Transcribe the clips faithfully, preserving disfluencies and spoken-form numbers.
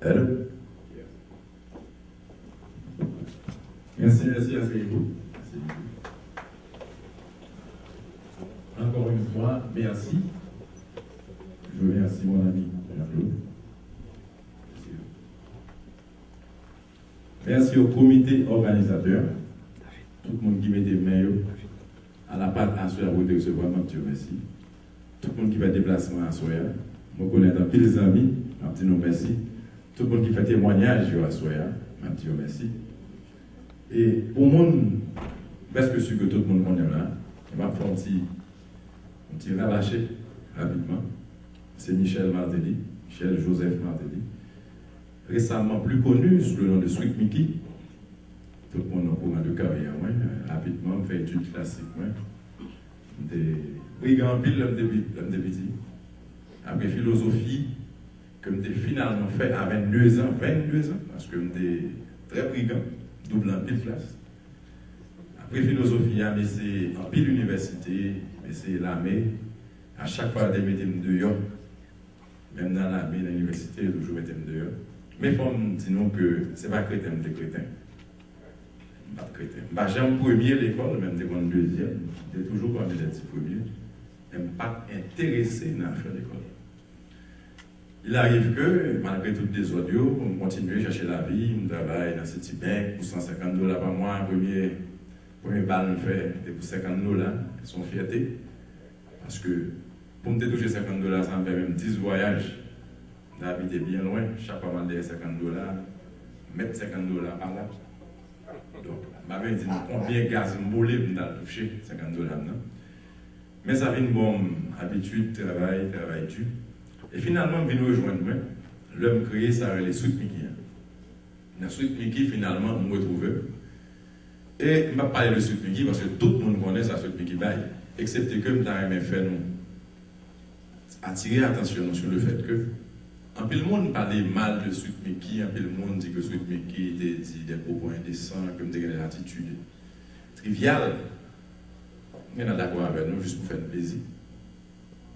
Hello? Merci, merci, merci beaucoup. Merci beaucoup. Encore une fois, merci. Je remercie mon ami Jean-Claude. Merci au comité organisateur, tout moun ki mete men yo a la pat aswè a pou te resevwa, m ap di yo mèsi. Tout moun ki fè deplasman aswè a, mwen konèt anpil zanmi, m ap di nou mèsi. Tout moun ki fè temwanyaj yo aswè a, m ap di yo mèsi. E pou moun, m prèske si ke tout moun konnen m la, e m ap fè yon ti, yon ti rabache rapidman. Se Michel Martelly, Michel Joseph Martelly, récemment plus connu sous le nom de Sweet Micky. Tout moun okouran de karyè mwen. Rapidman, m fè etid klasik mwen. M te brigan anpil lè m te pi-, lè m te piti. Apre filozofi, ke m te finalman fè a venndezan, venndezan, paske m te trè brigan, double anpil klas. Apre filozofi a, m eseye anpil inivèsite, m eseye lame. A chak fwa, yo te mete m deyò. Menm nan lame, nan inivèsite, yo toujou mete m deyò. Men fò m di nou ke se pa kreten m te kreten. M pa t kreten. M pa janm premye lekòl, men m te konn dezyèm. M te toujou pami lè ti premye. Men m pa t enterese nan afè lekòl. Il arrive que, malgre tout dezòd yo, m kontinye chèche lavi, m travay nan Citibank pou san senkant dola pa mwa. Premye, premye bal m fè, te pou senkant dola. Se yon fyète. Paske pou m te touche senkant dola sa, m fè menm dis vwayaj. M te abite byen lwen, chak fwa m al dèyè senkant dola, m met senkant dola pa la. Donk, m pa bezwen di nou konbyen gaz m boule pou m t al touche senkant dola m nan. Men sa vin ban m abitid travay, travay di. E finalman, m vin rejwenn mwen lè m kreye sa rele Sweet Micky an. Nan Sweet Micky, finalman, m retwouve m. E m p ap pale de Sweet Micky, paske tout moun konnen sa Sweet Micky bay. Eksepte ke m ta renmen fè nou atire atansyon nou sou le fèt ke anpil moun pale mal de Sweet Micky, anpil moun di ke Sweet Micky te di de pwopo endesan, ke m te gen de latitid trivyal. M gentan dakò avè nou, jis pou fè n plezi.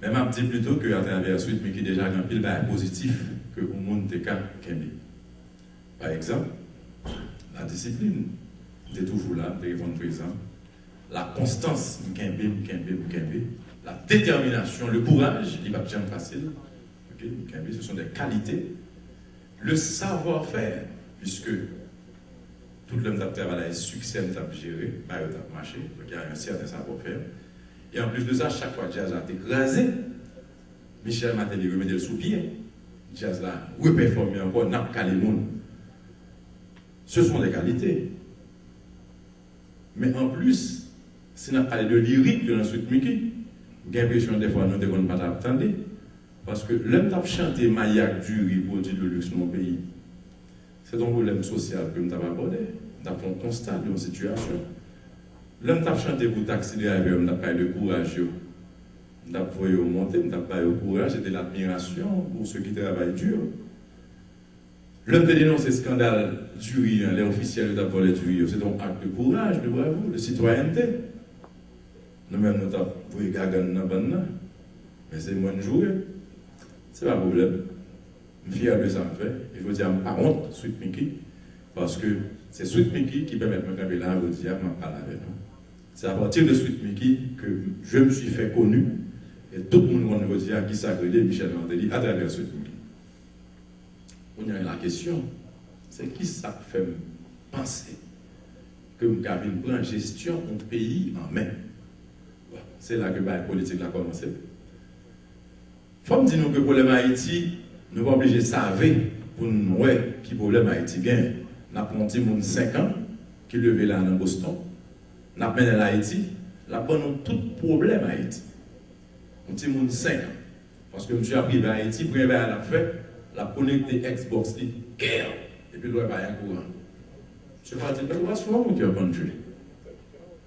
Men m ap di plito ke atravè Sweet Micky deja gen anpil bagay pozitif ke yon moun te ka kenbe. Pa egzanp, la disiplin. M te toujou la, m te reponn prezan. La konstans, m kenbe, m kenbe, m kenbe. La detèminasyon, le kouraj, li p ap janm fasil. Ok, m kenbe, ce sont des qualités. Le savoir-faire, puisque tout lè m t ap travay la, e siksè m t ap jere, bagay yo t ap mache, donk y a un certain savoir-faire. E anplis de sa, chak fwa djaz la te kraze, Michel Martelly remete l sou pye, djaz la repèfòme ankò, n ap kale moun. Ce sont des qualités. Men anplis, si n ap pale de lirik yo nan Sweet Micky, m gen enpresyon dèfwa nou te konn pa t ap tande. Paske lè m t ap chante Mayi ak Diri pwodui de luxe nan yon peyi, se t yon pwoblèm sosyal ke m t ap abòde. M t ap fè yon konsta de yon sitiyasyon. Lè m t ap chante pou taxi driver yo, m t ap pale de kouraj yo. M t ap voye yo monte, m t ap ba yo kouraj, c'était l'admiration pour ceux qui travaillent dur. Lè m te denonse eskandal diri an, lè ofisyèl yo t ap vòlè diri yo, se te yon ak de kouraj, de bravo, de sitwayènte. Nou menm, nou t ap voye gagann nan bann nan. Men se mwen n joure. Se pa pwoblèm. M fyè de sa m fè. E jodi a, m pa wont Sweet Micky. Paske se Sweet Micky ki pèmèt mwen kanpe la, jodi a, m ap pale avè nou. C'est à partir de Sweet Micky que je me suis fait connu. E tout moun konn jodi a kisa k rele Michel Martelly atravè Sweet Micky. Kounye a, la kesyon, se kisa k fè m panse ke m ka vin pran jesyon yon peyi an men? Bon, se la ke bagay politik la kòmanse. Fò m di nou ke pwoblèm Ayiti, nou pa oblije save pou n wè ki pwoblèm Ayiti gen. N ap pran yon timoun senk an ki leve la nan Boston, n ap mennen l Ayiti, l ap ban nou tout pwoblèm Ayiti. Yon timoun senk an. Paske misye ap rive Ayiti, premye bagay l ap fè, l ap konekte Xbox li, kè, epi l wè pa gen kouran. Misye pral di, "But what's wrong with your country?"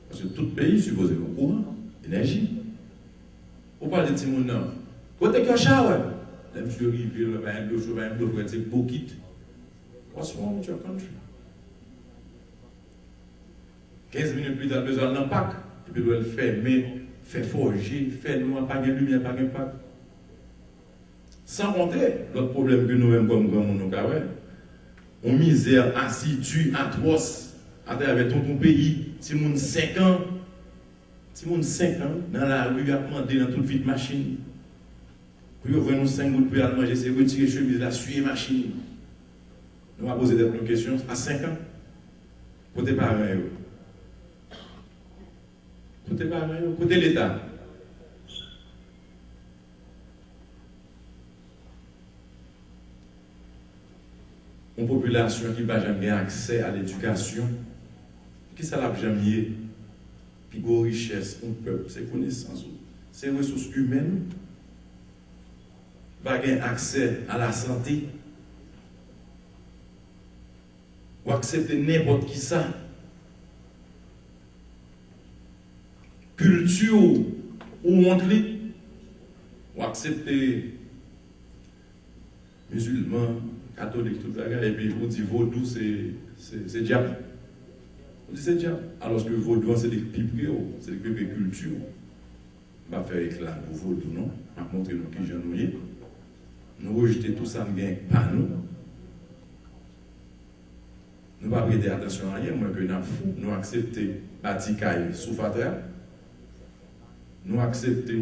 Paske tout peyi sipoze gen kouran, enèji. Ou pral di timoun nan, "Go take your shower." Lè misye rive, l wè pa gen dlo cho, pa gen dlo frèt, se bokit. What's wrong with your country? Kenz minit pita, l bezwen al nan pak. Epi l wè l fèmen, fè fòje, fè nwa, pa gen limyè, pa gen pak. San konte lòt pwoblèm ke nou menm kòm granmoun nou ka wè. Yon mizè asidi, atwòs, atravè tout yon peyi, timoun senk an, timoun senk an nan lari ap mande nan tout vit machin. Pou yo vann yon senk goud pou y al manje, se retire chemiz la, siye machin. Nou pa poze tèt nou kesyon, a senk an, kote paran yo? Kote paran yo? Kote Leta? Yon popilasyon ki pa janm gen aksè a ledikasyon, kisa l ap janm ye? Pi gwo richès yon pèp, se konesans ou, se resous imèn ou. Pa gen aksè a lasante. Ou aksepte nenpòt kisa. Kilti w, ou wont li. Ou aksepte mizilman, katolik, tout bagay, epi ou di vodou se, se, se dyab. Ou di se dyab. Alòske vodou an se li k pi pre w, se li k pi pre kilti w. M p ap fè reklam pou vodou non. M ap montre nou kijan nou ye. Nou rejte tou sa n gen k pa nou. Nou pa prete atansyon a anyen, mwen ke n ap fou. Nou aksepte bati kay sou fatra. Nou aksepte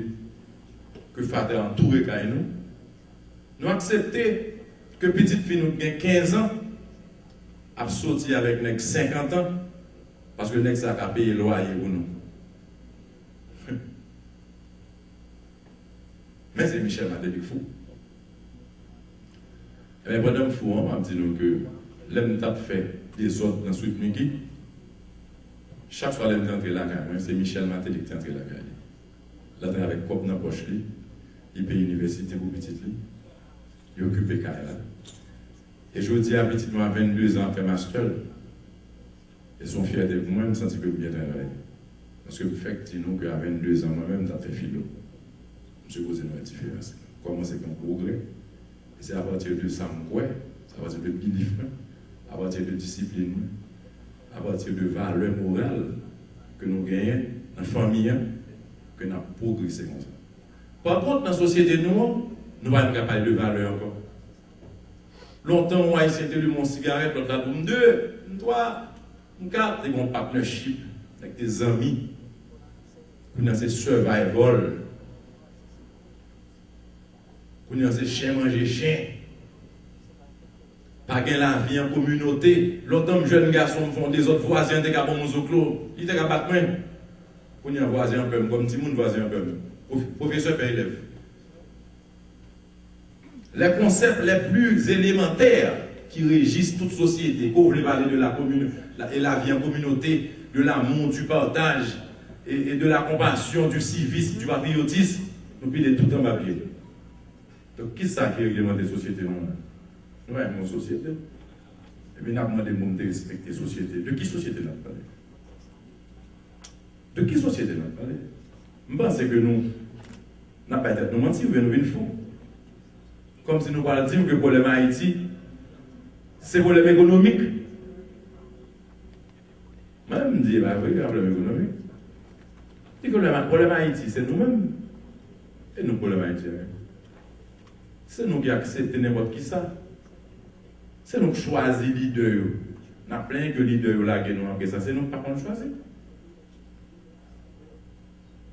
ke fatra antoure kay nou. Nou aksepte ke pitit fi nou ki gen kenz an ap soti avèk nèg senkant an, paske nèg sa ka peye lwaye pou nou. Men se Michel Martelly k fou. Ebyen, pandan m fou an, m ap di nou ke lè m t ap fè dezòd nan Sweet Mickey, chak swa lè m te antre lakay mwen, se Michel Martelly ki te antre lakay li. L antre avèk kòb nan pòch li, li peye inivèsite pou pitit li, li okipe kay la. E jodi a, pitit mwen a venndezan ap fè mastè l. E se yon fyète pou mwen, m santi ke m byen travay. Paske m fèk di nou ke a venndezan, mwen menm, m t ap fè filo. M sipoze nou wè diferans. Kòmanse gen yon pwogrè. E se apati de sa m kwè, se apati de bilif mwen, apati de disiplin mwen, apati de valè moral ke nou genyen nan fanmi an, ke n ap pwogrese konsa. Pa kont, nan sosyete nou an, nou pa menm ka pale de valè ankò. Lontan, yon Ayisyen te limen yon sigarèt, lòt la di w, "M de, m twa, m kat." Te gen yon partnership, nèg te zanmi. Kounye a se survival. Kounye a se chen manje chen. Pa gen lavi an kominote. Lontan, m jèn gason, m fè yon dezòd, vwazen an te ka ban m yon zoklo. Li te ka bat mwen. Kounye a, vwazen an pè m. Kòm timoun, vwazen an pè m. Pwof-, pwofesè pè elèv. Les concepts les plus élémentaires qui régissent toute société, ke w vle pale de la commune, la, et la vie en communauté, de l'amour, du partage et, et de la compassion, du civisme, du patriotisme, nou pile tout anba pye. Donk, kisa ki reglemante sosyete nou an? Nou pa yon sosyete. Epi n ap mande moun te respekte sosyete. De ki sosyete n ap pale? De ki sosyete n ap pale? M panse ke nou, n ap bay tèt nou manti, oubyen nou vin fou. Kòmsi nou pral di m ke pwoblèm Ayiti, se pwoblèm ekonomik. Mwen menm, m di, e pa vre, gen pwoblèm ekonomik. Di pwoblèm, pwoblèm Ayiti, se nou menm. E nou pwoblèm Ayiti a menm. Se nou ki aksepte nenpòt kisa. Se nou k chwazi lidè yo. N ap plenyen ke lidè yo lage nou apre sa. Se nou k pa konn chwazi.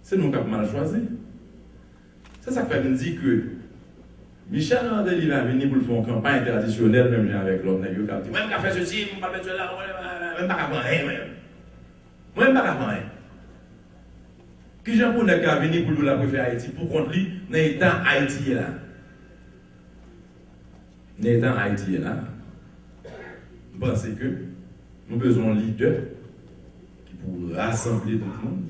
Se nou k ap mal chwazi. Se sa k fè m di ke Michel Martelly va vini pou l fè yon kanpay tradisyonèl, menm jan avèk lòt nèg yo k ap di, "Mwen, m ka fè sesi, mwen, m pa fè sela, mwen, mwen, mwen, mwen pa ka fè anyen, mwen." Mwen, m pa ka fè anyen. Kijan pou nèg ka vini pou l di w l ap refè Ayiti pou kont li nan eta Ayiti ye la? Nan eta Ayiti ye la, m panse ke nou bezwen yon lidè ki pou rasanble tout moun,